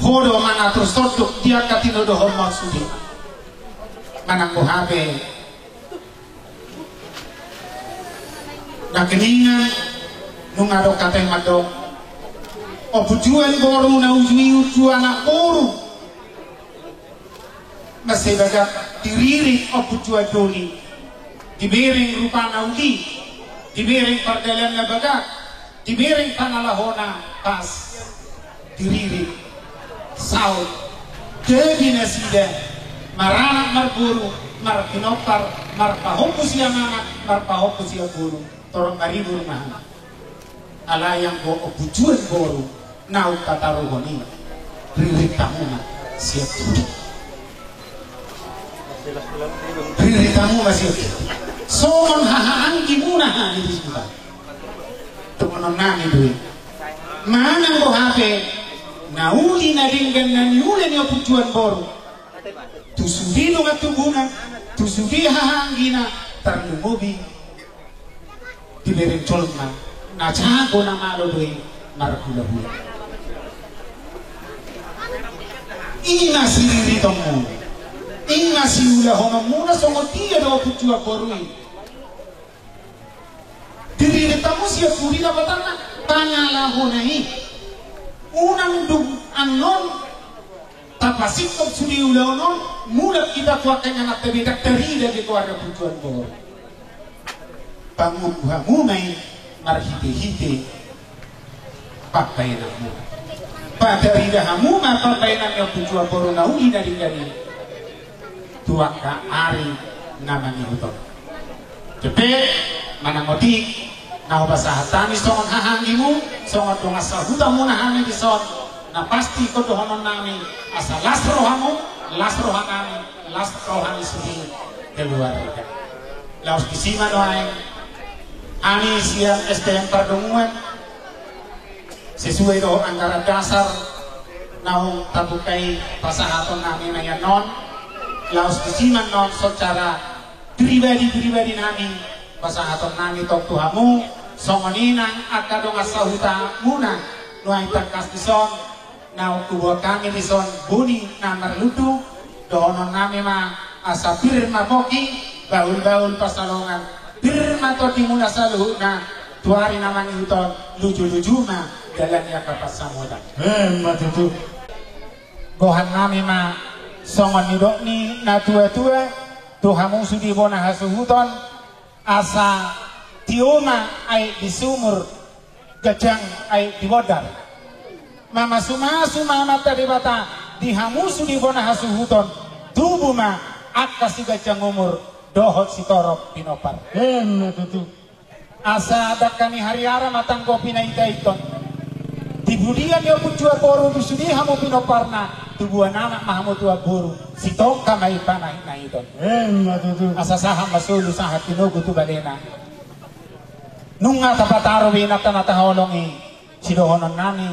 Ho do mangatur sonduk di angka tinodohon ma sude. Manang boha pe. Nangkiningan nunga adong hata i mandok. Ompu Juan boru na uju i uju anak boru. Mansai bagak diririt Ompu Juan Doli. Dibereng rupana uli, dibereng pardalanna bagak, dibereng pangalahona pas, diririt saut. Jadi nasida maranak marboru, marpinompar, marpahompu sian anak, marpahompu sian boru. Torop maribur ma hami. Alai anggo Ompu Juan boru naung tataruhon i, ririt hamu ma sian pudi. Ririt hamu ma sian pudi. Songon hahaanggimuna hami di sian. Tongon nami do i. Manang boha pe na uli na denggan na niula ni Ompu Juan boru. Tu sude dongan tubuna, tu sude hahaanggina, tarlumobi dibereng jolma na jago na malo do i marhulahula. I ma siriritonmuna, i ma siulahononmuna songon dia do Ompu Juan boru i. Diririt hamu sian pudi dapotanna pangalahona i. Unang dung annon tapasingkop sude ulaon on, mulak hita tu angka ingananta be ndang tarida be goarna Ompu Juan boru. Pangolu hamu ma i marhitehite pambaenanmuna. Patarida hamu ma pambaenan ni Ompu Juan boru na uli na denggan i tu angka ari na mangihut on. Dope, manang otik, na hupasahat hami songon hahaanggimu, songon dongan sahutamuna hami dison, na pasti ingkon dohononnami, asa las rohamu, las rohanami, las roha ni sude keluarga. Laos disi ma nuaeng, hami sian S T M Pardomuan, sesuai dohot anggaran dasar naung tabuka i pasahatonnami na i annon, laos disi ma annon secara pribadi-pribadinami pasahatonnami tong tu hamu, songon i nang angka dongan sahutamuna nuaeng tangkas dison, naung huboan hami dison boni na marlundu, dohononnami ma asa pir ma pongki, bahul-bahul pansalongan, pir ma tondimuna saluhutna, tu ari na mangihut on, luju-luju ma dalan ni angka pansamotan. Emma tutu. Gohannami ma songon nidok ni na tua-tua, tu hamu sude bona hasuhuton, asa tio ma aek di sumur, ganjang aek di bondar. Mamasu-masu ma Amanta Debata di hamu sude bona hasuhuton, tubu ma angka siganjang umur dohot sitorop pinompar. Emma tutu. Asa dangka ni hariara ma tanggo pinaita-iton. Di pudian ni Ompu Juan boru tu sude hamu pinomparna, tubuan anak ma hamu tubuan boru, sitongka ma i panahit-nahiton. Emma tutu. Asa sahat ma solu sahat tinogu tu balena. Nunga tapataru be inanta na taholong i, sidohononnami,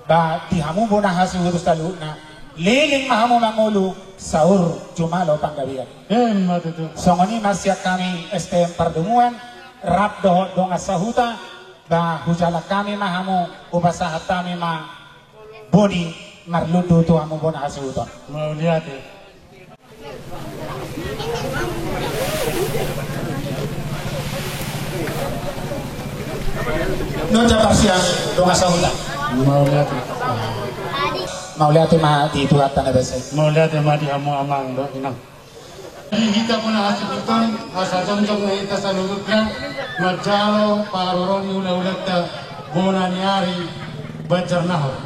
ba di hamu bona hasuhuton saluhutna, leleng ma hamu mangolu, saur jumalo panggabean. Emma tutu. Songon i ma sian hami S T M Pardomuan, rap dohot dongan sahuta, ba hujalang hami ma hamu, hupasahat hami ma boni marlundu tu hamu bona hasuhuton. Mauliate. Nunga parsiap dongan sahuta. Mauliate. Mauliate ma di Tuhanta na basa i. Mauliate ma di hamu amang dohot inang. Di hita bona hasuhuton, asa jongjong ma hita saluhutna manjalo parorot ni hula-hulanta bona ni ari Banjar Nahor.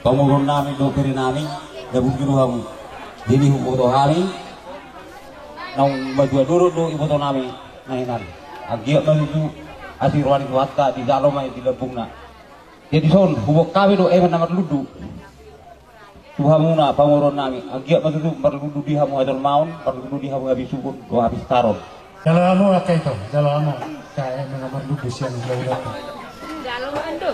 Pamoruonnami dohot berenami, dabu juru hamu. Jadi huboto hami naung matua doron do ibotonami na hinan. Anggiat ma tutu asi roha ni Tuhanta dijalo ma i di lambungna. Jadi son huboan hami do eme na marlundu. Tu hamuna pamoruon nami, anggiat ma tutu marlundu di hamu hajolmaon, marlundu di hamu habisuhon dohot hapistaron. Jalo hamu angka ito, jalo hamu. Kae manga marlundu sian hulahula. Jalo hamu.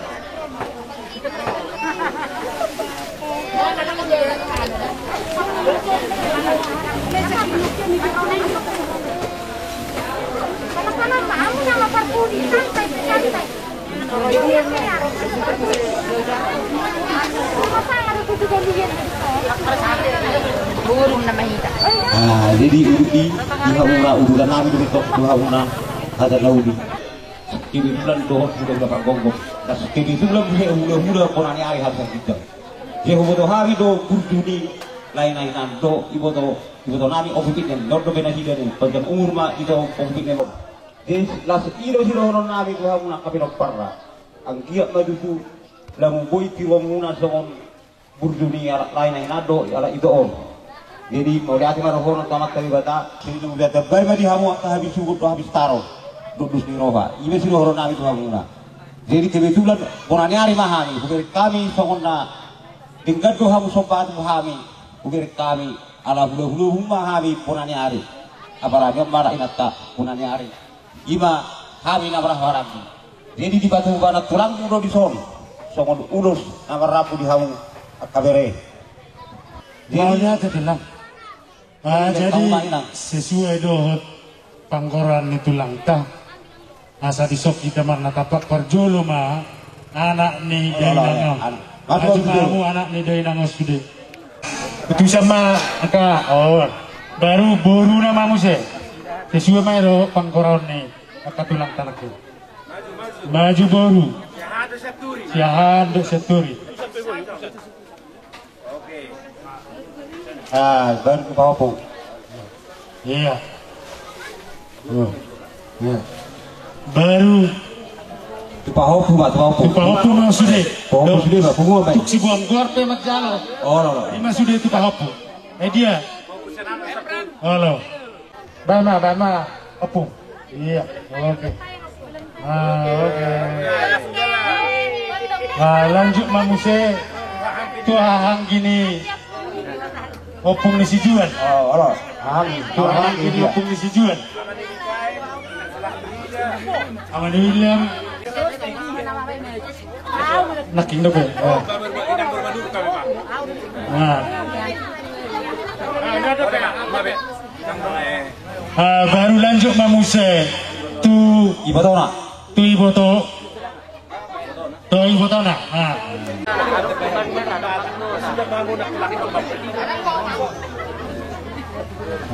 Sama-sama, kamu nama Parpudi, santai, santai. Ah, jadi uduti di hamuna, udutan nami do tu hamuna hata na uli. Kebetulan dohot hulahula pargonggom. Kebetulan hulahula bona ni ari harus kita. Jadi huboto hami do burju ni lae na hinan do, iboto, iboto nami Ompu Pitnen, nordon be nasida ni, panjang umur ma ito Ompu Pitnen. Jadi las i do sidohonon nami tu hamuna angka pinomparna. Anggiat ma tutu lam boi tiruonmuna songon burju ni halak lae na hinan do halak ito on. Jadi mauliate ma dohonon tu Amanta Debata, jadi tu Debata baen ma di hamu angka habisuhon dohot hapistaron, dos ni roha. I ma sidohonon nami tu hamuna. Jadi kebetulan bona ni ari ma hami, hubereng hami songon na denggan do hamu somba tu hami, hubereng hami ala hulahulamu ma hami bona ni ari. Apalagi on ma anak inanta bona ni ari. I ma hami na marhahamaranggi. Jadi dipatupa na tulangmu do dison songon ulos na marrambu di hamu angka bere. Jadi, mauliate, Tulang. Ah, jadi sesuai dohot panggoraon ni tulangta, asa dison hita marnatampak parjolo ma anak ni dainang on. Maju ma hamu anak ni dainang on sude. Utusan ma angka, oh, baru boruna ma muse. Sesuai ma i dohot panggoraon ni angka tulangta nangkin. Maju boru. Siahaan dohot sianturi. Ah, baru tu pahompu. Iya. Oh, iya. Baru tu pahompu ma, tu pahompu. Tu pahompu ma sude. Pahompu sude ma, pungu ma. Tung sibuang goar pe manjalo. Oh, lo, lo. I ma sude tu pahompu. Eh, dia. Halo. Baen ma, baen ma. Ompung. Iya, oke. Ah, oke. Ah, lanjut ma muse tu haha anggi ni Ompung ni si Juan. Oh, olo. Haha anggi. Tu haha anggi ni Ompung ni si Juan. Ama ni William. Nangkin dope. Oh. Nah. Ah, baru lanjut ma muse tu ibotona. Tu iboto. Tu ibotona. Ah.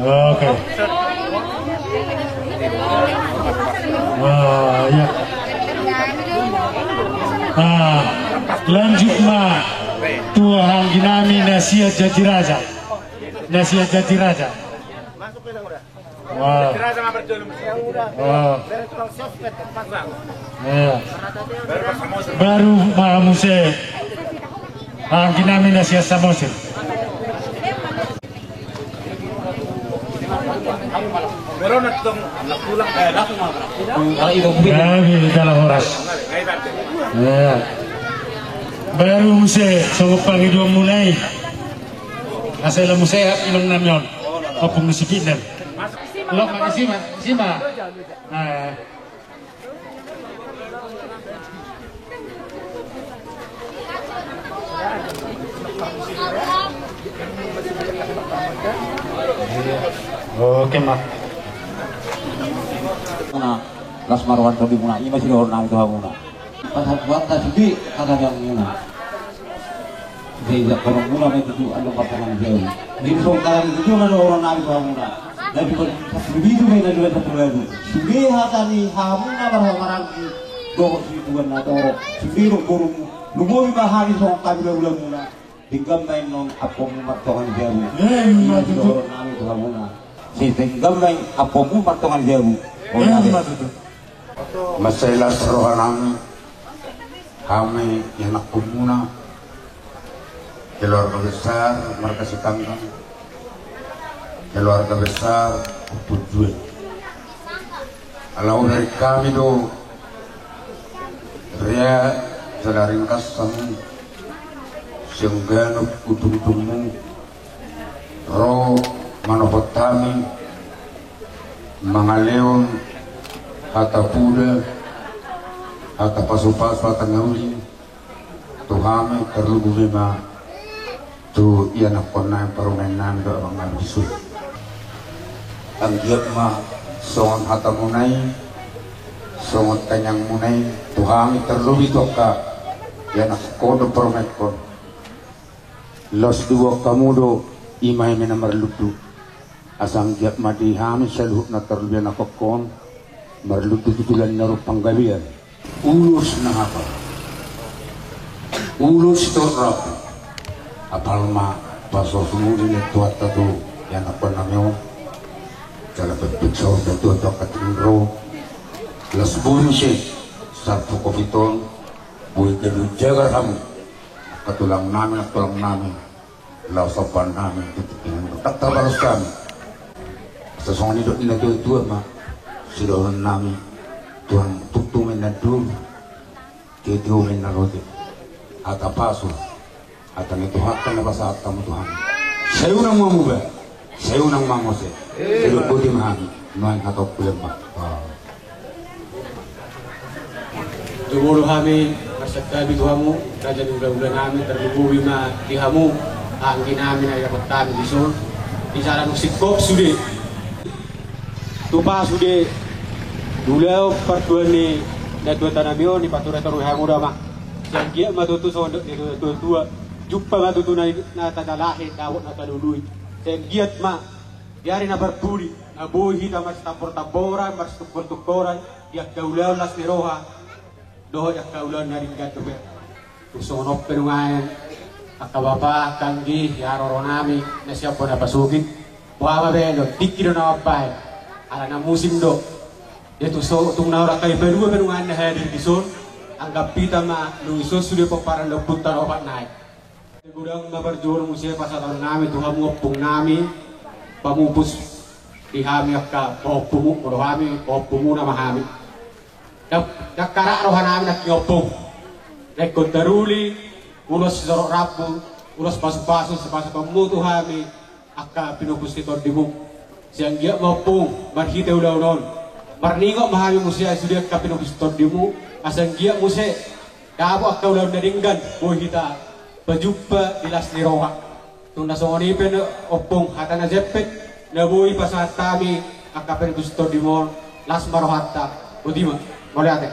Oke. Ah, iya. Ah, lanjut ma tu haha anggi nami na sian Jatiraja. Na sian Jatiraja. Wah. Wah. Iya. Baru ma muse haha anggi nami na sian Samosir. Gabe dalam horas. Iya. Baru muse songon pangidoanmuna i. Asa lam muse haha inong nami on. Ompung ni si Pitnen. Lo, makasih, Mak. Makasih, Mak. Ah. Oke, Mak. Nah, las ma roha ni tondimuna, i ma sidohonon nami tu hamuna. Pasahat buat ta sude hata jamuna. Jadi, jak kono muna ma tutu andong partangan jauh. Jadi, songon hata ni tutu na dohonon nami tu hamuna. Jadi, satribitu ma na dua satu lagu. Sude hata ni hamuna marhahamaranggi dohot situan na torop. Sude dohot borumu. Lumobi ma hami songon hami hulahula muna. Denggan ma inong ampuonmu martonga ni jabu. Ima tutu. Dohonon nami tu hamuna. Sai denggan ma inong ampuonmu martonga ni jabu. Ima tutu. Mansai las roha nami, hami ianakhonmuna, keluarga besar marga Sitanggang, keluarga besar Ompung Juan. Ala hubereng hami do rea jala ringkas hamu Sian ganup utungutungmu ro manopot hami mangalehon hata puda, hata pasupasu, hata na uli tu hami, tarlumobi ma tu ianakkonnami, parumaennami dohot abang nami di son. Anggiat ma songon hatamuna i, songon tangiangmuna i tu hami, tarlumobi tu angka ianakkon dohot parumaenkon. Laos diboan hamu do ima-ima na marlundu. Asa anggiat ma di hami saluhutna, tarlumobi anakkon, marlundu tu tulan na ro panggabean. Ulos na hapal, ulos torop. Apal ma pasu-pasu ni Tuhanta tu ianakkonnami on. Jala pepik saur matua tu angka tingki on. Laos boi muse salpu covid on, boi gabe jagar hamu, angka tulangnami, angka tulangnami. Laos sopan nami tu tingki on, ndang tabalos hami. Asa songon nidok ni natuatua ma sidohononnami: Tuhan, tuktuk ma inna dulu, tio-tio ma inna roti. Hata pasu, hata ni Tuhanta na pasahat hamu tu hami. Sai unang ma muba, sai unang ma mose. Sai dohot boti ma hami. Nuaeng hatangku, lemma. Jumolo hami marsantabi tu hamu, raja ni hula-hulanami, tarlumobi ma di hamu angginami na idapothami di son. Di jala dung singkop sude, tupa sude ulaon partuaon ni natuatua nami on, dipature-ture hamu da ma. Sai anggiat ma tutu songon nidok ni natuatua, jumpa ma tutu na, na tajalahi, dapot na talului. Sai anggiat ma di ari na parpudi, na boi hita marsitampor-tamporan, marsitungkol-tungkolan di angka ulaon las ni roha dohot di angka ulaon na denggan dope. Tung songon on pe nuaeng, angka bapa, angka anggi, di haroronami na sian bona pasogit, boha ma bahenon, tingki do na mambahen, ala na musim do. Ia tung so, tung na ro angka ipalua pe nuaeng na hadir di son, anggap hita ma dung i son sude pomparan ni ompunta na opat nai. Godang ma parjolo muse pasahatonnami tu hamu ompungnami, pamupus di hami angka pahompumu, molo hami pahompumuna ma hami. Ndang, ndang karak rohanami nangkin, ompung. Na ingkon taruli ulos sitorop rambu, ulos pasupasu, sipasahatonmu tu hami angka pinupus ni tondimu. Sai anggiat ma, ompung, marhite ulaon on, marningot ma hami muse, ai sude angka pinupus ni tondimu, asa anggiat muse dapot angka ulaon na denggan, boi hita pajumpa di las ni roha. Tung na songon i pe, ompung, hata na jempek na boi pasahat hami angka pinupus ni tondimu on, las ma rohanta. Boti ma. Mauliate.